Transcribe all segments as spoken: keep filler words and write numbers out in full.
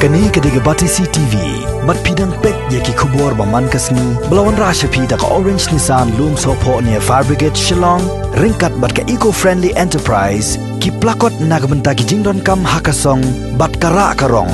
Kane ka dei ka Batesi T V. Bad phi dang peit ïa ki khubor ba man ka sngi ba la wanrah sha phi da ka Orange Nissan Lumsohphoh near Fire Brigade Shillong, ryngkat bad ka Eco Friendly Enterprise, ki plakot na ka bynta ki jingdonkam ha ka song bad ka rah ka rong.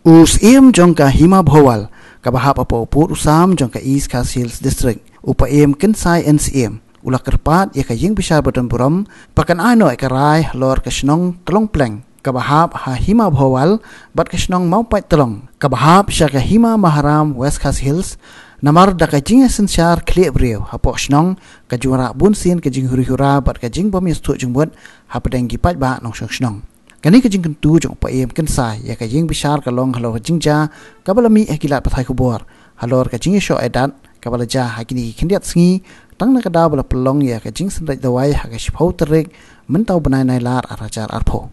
U Syiem jong ka Hima Bhowal kaba hap hapoh u pud u sam jong ka East Khasi Hills District, u Paiem Kynsai N Syiem, u la kyrpad ïa ka ïing bishar ba don burom ba kan ai noh ïa ka rai halor ka shnong Tlongpleng kaba hap ha Hima Bhowal bad ka shnong Mawpait Tlong kaba hap sha ka Hima Maharam West Khasi Hills, namar da ka jingïasynshar khlieh briew hapoh shnong ka ju wanrah bunsien ka jinghuri hura bad ka jingbym ïasngewthuh jingmut hapdeng ki paidbah nongshong shnong. Kane ka jingkyntu jong u Paiem Kynsai ïa ka ïing bishar ka long halor ka jingjia kaba la mih ha ki lad pathai khubor halor ka jingïashoh adat kaba la jia ha kine ki khyndiat sngi, tang na ka daw ba la pynlong ïa ka jingsynreit dawai ha ka shiphew tarik mynta u bnai Nailar ar hajar arphew.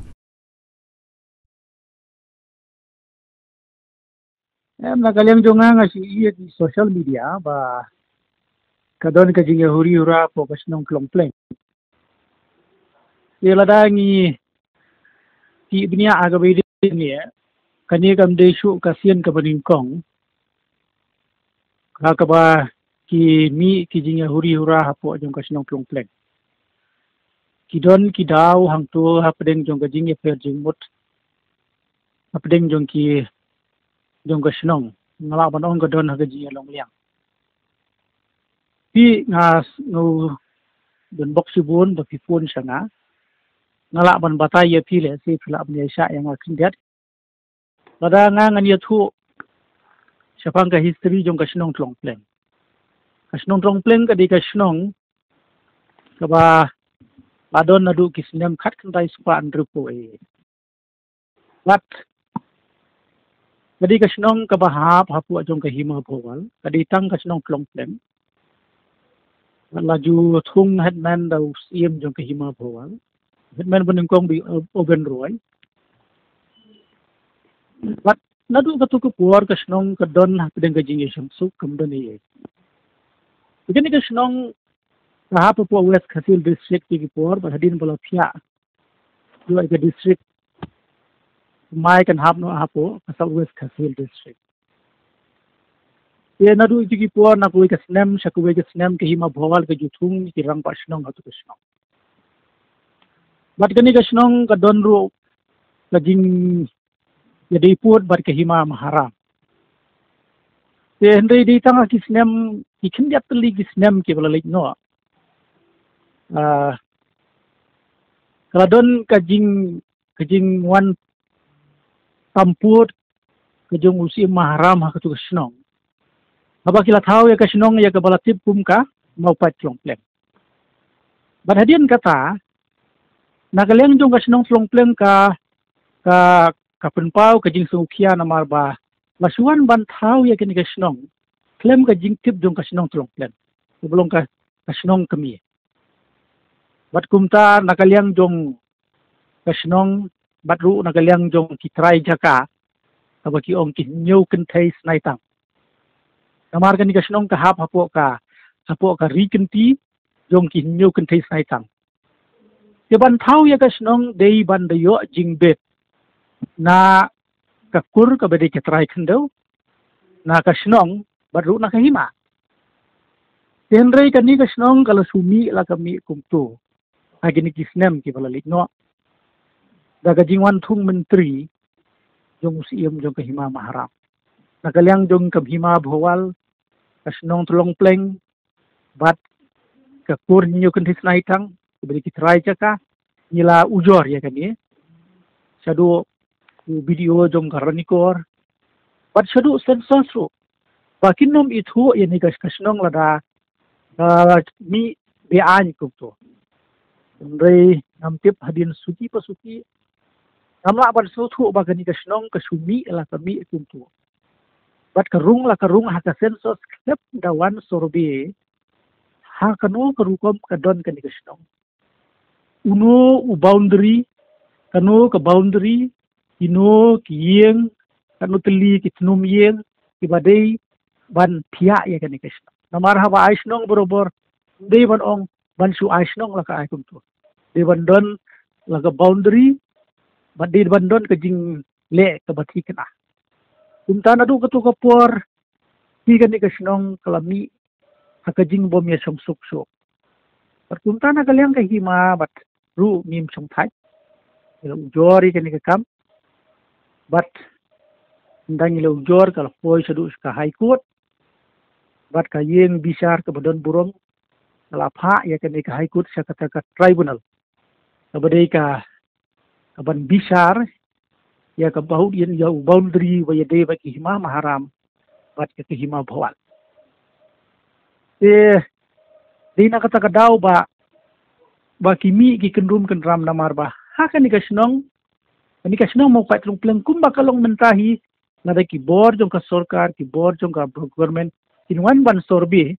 Em, na ka liang jong nga, nga shu ïohi ha social media ba ka don ka jingïahuri hura hapoh ka shnong Tlongpleng. Te lada ngi tip bniah ha kaba ïadei ngi, kane kam dei shuh ka sien kaba nyngkong ha kaba ki mih ki jingïahuri hura hapoh jong ka shnong Tlongpleng. Ki don ki daw hangto hapdeng jong ka jingïapher jingmut hapdeng jong ki, jong ka shnong. Nga lah ban ong ka don ha ka jingïalong liang. Phi, nga s-, nga u don bok shibun ba phi phone sha nga. Nga lah ban batai ïa phi lehse phi lah ban ïaishah ïa nga khyndiat. Lada nga ngan ïathuh shaphang ka history jong ka shnong Tlongpleng. Ka shnong Tlongpleng ka dei ka shnong kaba la don naduh ki snem khatkhyndai spah hynriewphew. Bad ka dei ka shnong kaba hap hapoh jong ka Hima Bhowal, ka dei tang ka shnong Tlongpleng. Bad la ju thung headman da u Syiem jong ka Hima Bhowal, headman ba nyngkong ba i Oben Roy. Bad naduh kato ka por ka shnong ka don hapdeng ka jingïaseng suk, kam don ei ei. Kane ka shnong ka hap hapoh West Khasi Hills District ki por, bad hadien ba la phiah ïa ka district, mai kan hap noh hapoh ka South West Khasi Hills District. Te naduh ïa ki por, na kawei ka snem sha kawei ka snem, ka Hima Bhowal ka ju thung ki rangbah shnong ha kato ka shnong. Bad kane ka shnong ka don ruh ka jingïadei pud bad ka Hima Maharam. Te hynrei dei tang ha ki snem, ki khyndiat tylli ki snem kiba la leit noh, ah, ka la don ka jing, ka jingwan tam pud ka jong u Syiem Maharam ha kato ka shnong, haba ki la thaw ïa ka shnong ïa kaba la tip kum ka Mawpait Tlongpleng. Bad hadien kata, na ka liang jong ka shnong Tlongpleng ka, ka, ka pynpaw ka jingsngewkhia, namar ba la shu wan ban thaw ïa kane ka shnong khlem ka jingtip jong ka shnong Tlongpleng, kaba long ka, ka shnong kmie. Bad kumta na ka liang jong ka shnong bad ruh na ka liang jong ki trai jaka, kaba ki ong ki hynñiew kynthei snaitang. Namar kane ka shnong ka hap hapoh ka, hapoh ka ri kynti jong ki hynñiew kynthei snaitang. Te ban thaw ïa ka shnong dei ban da ïoh jingbit na ka kur kaba dei ka trai khyndew, na ka shnong bad ruh na ka hima. Te hynrei kane ka shnong ka la shu mih la ka mih kumto ha kine ki snem kiba la leit noh, da ka jingwan thung myntri jong u Syiem jong ka Hima Maharam. Na ka liang jong ka Hima Bhowal, ka shnong Tlongpleng bad ka kur hynñiew kynthei snaitang, kaba dei ki trai jaka, ngi la ujor ïa kane shaduh u B D O jong ka Ranikor bad shaduh census ruh, ba kin ym ithuh ïa kane ka, ka shnong lada, ah, mih be-aiñ kumto. Hynrei ngam tip hadien suki pa suki, ngam lah ban sngewthuh ba kane ka shnong ka shu mih la ka mih kumto. Bad ka rung la ka rung ha ka census khlem da wan survey ha kano ka rukom ka don kane ka shnong. Uno u boundary, kano ka boundary, kino ki ïing, kano tylli ki tnum ïing kiba dei ban phiah ïa kane ka shnong. Namar haba ai shnong barabor, dei ban ong ban shu ai shnong la ka ai kumto. Dei ban don la ka boundary, bad dei ban don ka jing, leh kaba thikna. Kumta naduh kato ka por hi kane ka shnong ka la mih ha ka jingbym ïashong suk suk. Bad kumta na ka liang ka hima bad ruh ngim shong thait. Ngi la ujor ïa kane ka kam. Bad ynda ngi la ujor ka la poi shaduh sha ka High Court. Bad ka ïing bishar kaba don burom ka la phah ïa kane ka High Court sha kata ka tribunal kaba dei ka, kaban bishar ïa ka bau-, ïa, ïa u boundary ba ïadei bad ki hima maharam bad ïa ki hima bhowal. Te dei na kata ka daw ba, ba ki mih ki kynrum kynram namar ba ha kane ka shnong, kane ka shnong Mawpait Tlong Pleng kumba ka long mynta hi, lada ki bor jong ka sorkar, ki bor jong ka government kin wan ban survey,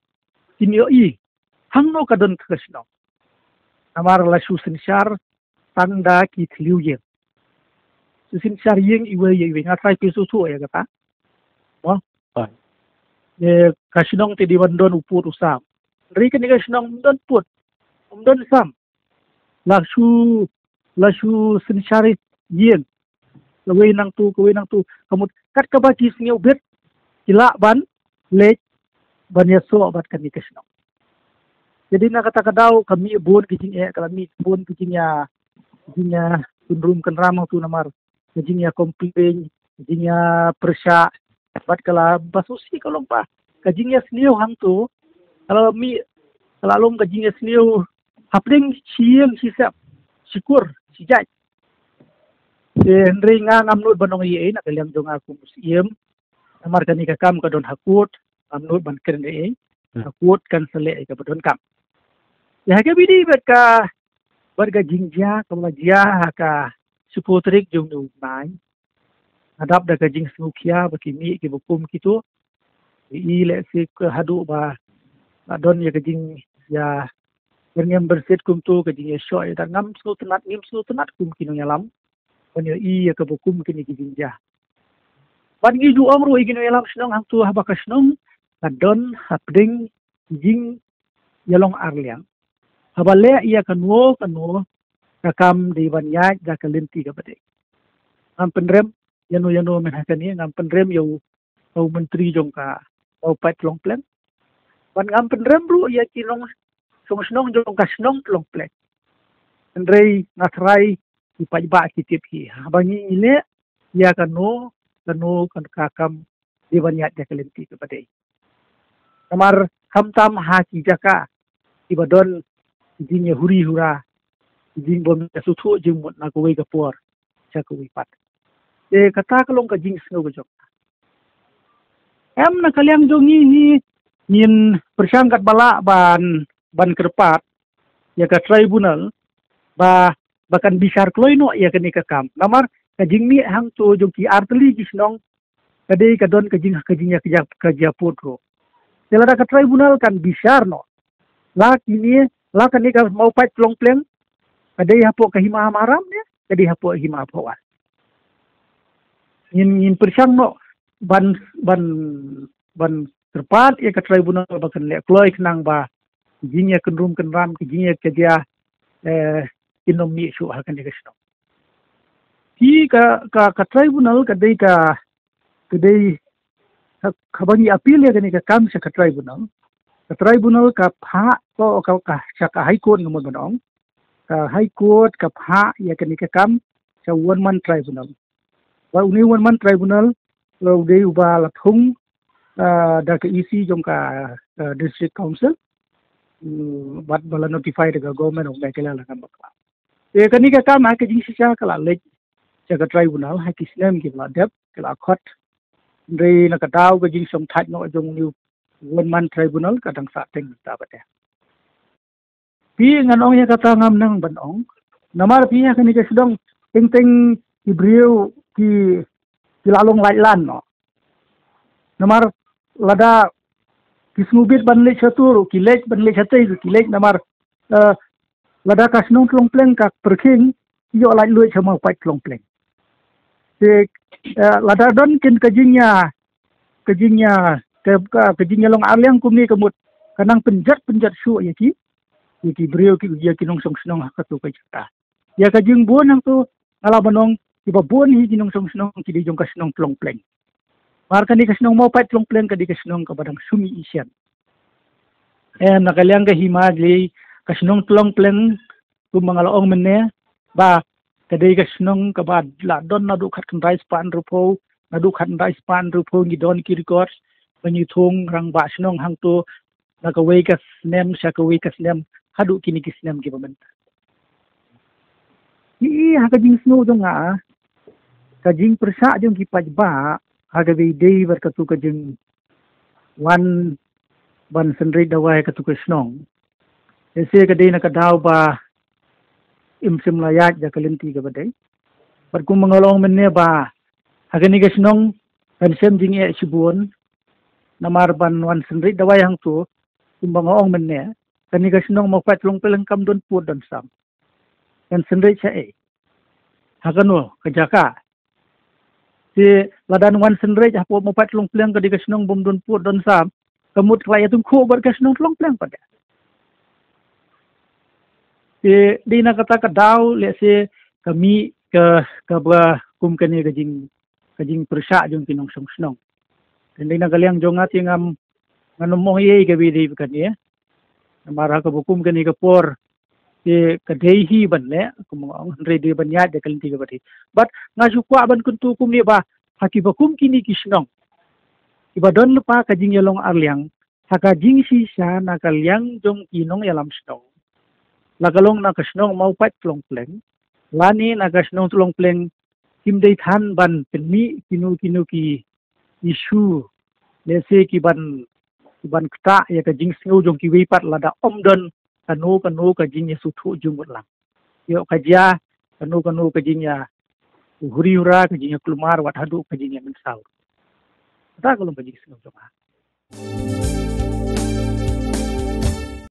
kin ïohi hangno ka don ka shnong. Namar la shu synshar tang da ki thliew ïing. Shu synshar ïing iwei ïa iwei, nga trai phi shu shu ïa kata. Mo? Ïa ka shnong te dei ban don u pud u sam. Hynrei kane ka shnong ym don pud, ym don sam. La shu, la shu synshar ïing. Kawei nangtu, kawei nangtu. Ka mut kat kaba ki sngewbit ki lah ban leit ban ïasoh bad kane ka shnong. Te dei na kata ka daw ka mih bun ki jingeh, ka la mih bun ki jingïa, jingïa kynrum kynram hangtu namar ka jingïa complain, ka jingïa pyrshah, bad ka la ba sngewsih ka long ba ka jingïasniew hangtu ka la mih, ka la long ka jingïasniew hapdeng shi ïing shi sem, shi kur shi jait. Te hynrei nga ngam nud ban ong ei ei na ka liang jong nga kum u Syiem. Namar kane ka kam ka don ha court, ngam nud ban kren ei ei. Hmm. Ha court kan sa leh ïa kaba donkam. Ïa ha kaba ïadei bad ka, bad ka jingjia kaba la jia ha ka shiphew tarik jong une u bnai. Nga dap da ka jingsngewkhia ba ki mih kiba kum kito. Ïa i lehse ka haduh ba la don ïa ka jingïa byrngem byrsit kumto, ka jingïashoh ïa, da ngam sngewtynnat, ngim sngewtynnat kum ki nongïalam ban ïohi ïa kaba kum kine ki jingjia. Bad ngi ju ong ruh ïa ki nongïalam shnong hangto haba ka shnong ka don hapdeng jingïalong arliang. Haba leh ïa kano kano ka kam dei ban ïaid da ka lynti kaba dei. Ngam pynrem ïano ïano mynta ha kane, ngam pynrem ïa u, ïa u myntri jong ka Mawpait Tlong Pleng. Bad ngam pynrem ruh ïa ki nongshong shnong jong ka shnong Tlong Pleng. Hynrei nga tharai ki paidbah ki tip hi. Haba ngi ngi leh ïa kano kano ka kam dei ban ïaid da ka lynti kaba dei. Namar khamtam ha ki jaka kiba don ki jingïahuri hura, ki jingbym ïasngewthuh jingmut na kawei ka por sha kawei pat. Te kata ka long ka jingsngew ka jong nga. Em, na ka liang jong ngi hi ngin pyrshang katba lah ban, ban kyrpad ïa ka tribunal ba, ba kan bishar kloi noh ïa kane ka kam. Namar ka jingmih hangto jong ki artylli ki shnong ka dei ka don ka jing, ka jingïa, ka jia, ka jia pud ruh. Te lada ka tribunal kan bishar noh, la kine, la kane ka Mawpait Tlong Pleng ka dei hapoh ka hima maharam ne ka dei hapoh hima bhowal. Ngin, ngin pyrshang noh ban, ban, ban kyrpad ïa ka tribunal ba kan leh kloi khnang ba ki jingïakynrum kynram, ki jingïakajia, eh, kin ym mih shuh ha kane ka shnong. Ki ka, ka, ka tribunal ka dei ka, ka dei ka, ka ba ngi appeal ïa kane ka kam sha ka tribunal. Ka tribunal ka phah, ka, ka, ka, sha ka High Court nga mut ban ong. Ka High Court ka phah ïa kane ka kam sha one man tribunal. Ba une one man tribunal, la u dei uba la thung, ah, da ka E C jong ka, ah, District Council. Mm, bad ba la notify da ka government of Meghalaya la ngam bakla. Te kane ka kam ha ka jingshisha ka la leit sha ka tribunal ha ki snem kiba la dep, ka la khot. Hynrei na ka daw ka jingshongthait noh jong une u one man tribunal ka dang sah teng mynta pat. Phi, ngan ong ïa kata ngam nang ban ong. Namar phi, ha kane ka shnong teng teng ki briew ki, ki la long laitlan noh. Namar lada ki sngewbit ban leit shatur, ki leit, ban leit shatei, ki leit, namar, eh, lada ka shnong Tlong Pleng ka pyrkhing, ki ïoh laitluid sha Mawpait Tlong Pleng. Te, eh, lada don kin ka jingïa, ka jingïa, ka, ka, ka jingïalong arliang kumne ka mut ka nang pynjot, pynjot shuh ïa ki, ïa ki briew ki, ïa ki nongshong shnong ha kato ka jaka. Ïa ka jingbun hangto nga lah ban ong Kiba bun hi ki nongshong shnong ki dei jong ka shnong Tlong Pleng. Mar kane ka shnong Mawpait Tlong Pleng ka dei ka shnong kaba dang shu mih shen. Eh, na ka liang ka hima lei ka shnong Tlong Pleng, kumba nga la ong mynne, ba ka dei ka shnong kaba la don naduh khatkhyndai spah hynriewphew, naduh khatkhyndai spah hynriewphew ngi don ki record, ba ngi thung rangbah shnong hangto, na kawei ka snem sha kawei ka snem, haduh kine ki snem kiba mynta. Hi ha ka jingsngew jong nga, ka jingpyrshah jong ki paidbah ha kaba ïadei bad katu ka jingwan ban synreit dawai katu ka shnong. Ese ka dei na ka daw ba im shym la ïaid da ka lynti kaba dei. Bad kumba nga la ong mynne ba ha kane ka shnong kan shem jingeh shibun, namar ban wan synreit dawai hangto, kumba nga ong mynne, kane ka shnong Mawpait Tlong Pleng kam don pud don sam. Kan synreit shaei? Ha kano ka jaka? Te lada wan synreit hapoh Mawpait Tlong Pleng, ka dei ka shnong bym don pud don sam, ka mut ka la ïatyngkhuh bad ka shnong Tlong Pleng pat. Te dei na kata ka daw lehse ka mih ka, kaba kum kane ka jing, ka jingpyrshah jong ki nongshong shnong. Te dei na ka liang jong nga te ngam, ngan ym ong ei ei kaba ïadei bad kane. Namar ha kaba kum kane ka por te ka dei hi ban leh, kumba nga ong, hynrei dei ban ïaid da ka lynti kaba dei. Bad nga shu kwah ban kyntu kumne ba ha kiba kum kine ki shnong, kiba don lypa ka jingïalong arliang, ha ka jingshisha na ka liang jong ki nongïalam shnong, la ka long na ka shnong Mawpait Tlong Pleng lane na ka shnong Tlong Pleng, kim dei than ban pynmih kino kino ki issue, lehse ki ban, ki ban ktah ïa ka jingsngew jong kiwei pat lada ym don kano kano ka jingïasngewthuh jingmut lang. Ïoh ka jia kano kano ka jingïa huri hura, ka jingïakulmar, wat haduh ka jingïamynsaw. Kata ka long ka jingsngew jong nga.